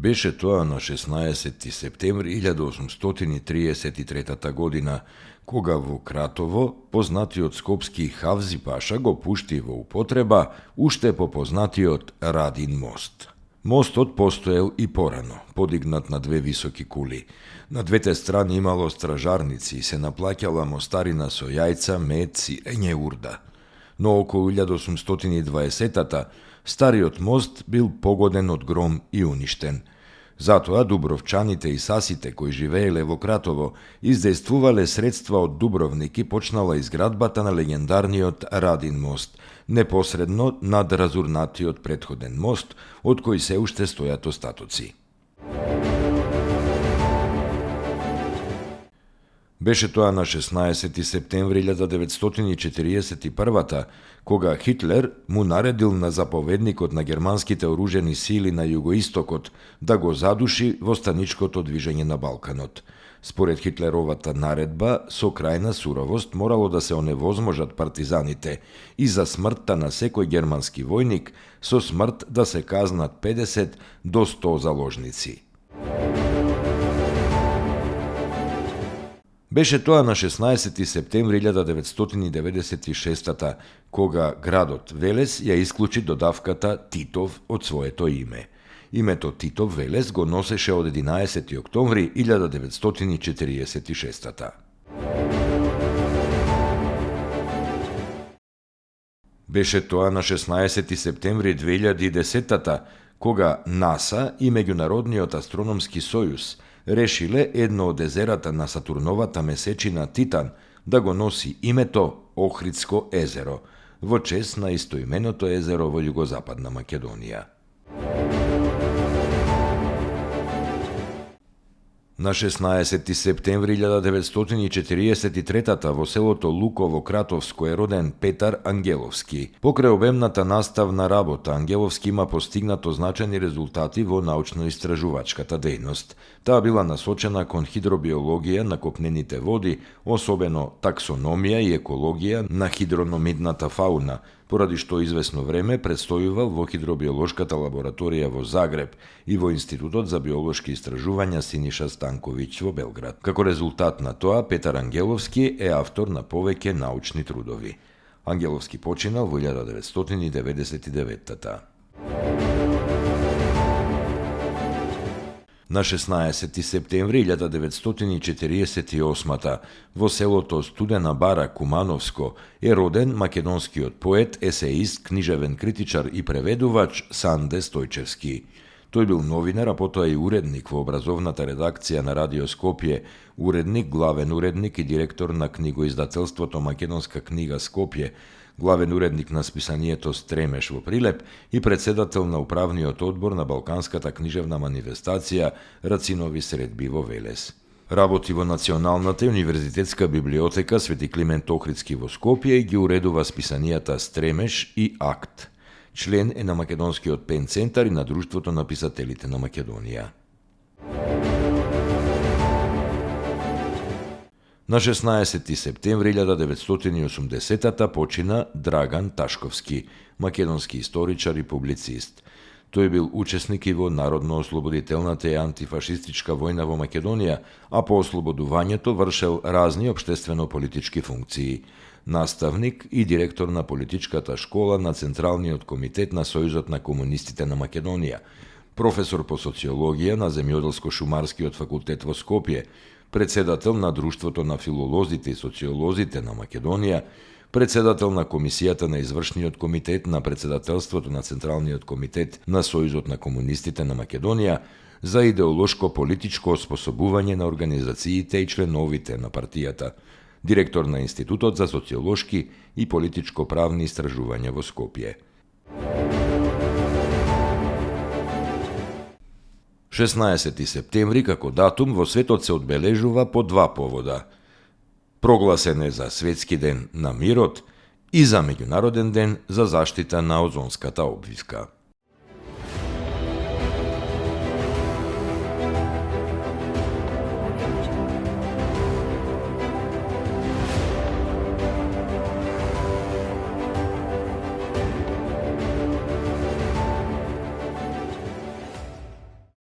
Беше тоа на 16 септември 1833 година, кога во Кратово познатиот скопски Хавзи Паша го пушти во употреба уште по познатиот Радин мост. Мостот постоел и порано, подигнат на две високи кули. На двете страни имало стражарници и се наплаќала мостарина со јајца, мед, сирење урда. Но околу 1820-та стариот мост бил погоден од гром и уништен. Затоа дубровчаните и сасите кои живееле во Кратово издействувале средства од Дубровник и почнала изградбата на легендарниот Радин мост, непосредно над разурнатиот претходен мост, од кој се уште стојат остатоци. Беше тоа на 16 септември 1941 кога Хитлер му наредил на заповедникот на германските оружени сили на југоистокот да го задуши востаничкото движење на Балканот. Според Хитлеровата наредба, со крајна суровост морало да се оневозможат партизаните и за смртта на секој германски војник со смрт да се казнат 50 до 100 заложници. Беше тоа на 16 септември 1996 кога градот Велес ја исклучи додавката Титов од своето име. Името Титов Велес го носеше од 11 октомври 1946. Беше тоа на 16 септември 2010 кога НАСА и Меѓународниот астрономски сојуз решиле едно од езерата на Сатурновата месечина Титан да го носи името Охридско езеро, во чест на истоименото езеро во југозападна Македонија. На 16 септември 1943 во селото Луково Кратовско е роден Петар Ангеловски. Покрај обемната наставна работа, Ангеловски има постигнато значајни резултати во научно-истражувачката дејност. Таа била насочена кон хидробиологија на копнените води, особено таксономија и екологија на хидрономидната фауна, поради што извесно време предстојувал во хидробиолошката лабораторија во Загреб и во Институтот за биолошки истражувања Синиша Станковиќ во Белград. Како резултат на тоа, Петар Ангеловски е автор на повеќе научни трудови. Ангеловски починал во 1999-та. На 16 септември 1948 во селото Студена Бара, Кумановско, е роден македонскиот поет, есеист, книжевен критичар и преведувач Санде Стојчевски. Тој бил новинар, а потоа и уредник во образовната редакција на Радио Скопје, уредник, главен уредник и директор на книгоиздателството Македонска книга Скопје, главен уредник на списанието Стремеш во Прилеп и председател на управниот одбор на Балканската книжевна манифестација Рацинови средби во Велес. Работи во Националната универзитетска библиотека Свети Климент Охридски во Скопје и ги уредува списанијата Стремеш и Акт. Член е на Македонскиот пен центар и на Друштвото на писателите на Македонија. На 16 септември 1980 почина Драган Ташковски, македонски историчар и публицист. Тој бил учесник и во народно-ослободителната и антифашистичка војна во Македонија, а по ослободувањето вршел разни општествено-политички функции. Наставник и директор на политичката школа на Централниот комитет на Сојузот на комунистите на Македонија, професор по социологија на Земјоделско-шумарскиот факултет во Скопје, председател на Друштвото на филолозите и социолозите на Македонија, председател на Комисијата на извршниот комитет на председателството на Централниот комитет на Сојузот на комунистите на Македонија за идеолошко-политичко оспособување на организациите и членовите на партијата, директор на Институтот за социолошки и политичко-правни истражувања во Скопје. 16 септември како датум во светот се одбележува по два повода. Прогласен е за Светски ден на мирот и за Меѓународен ден за заштита на озонската обвивка.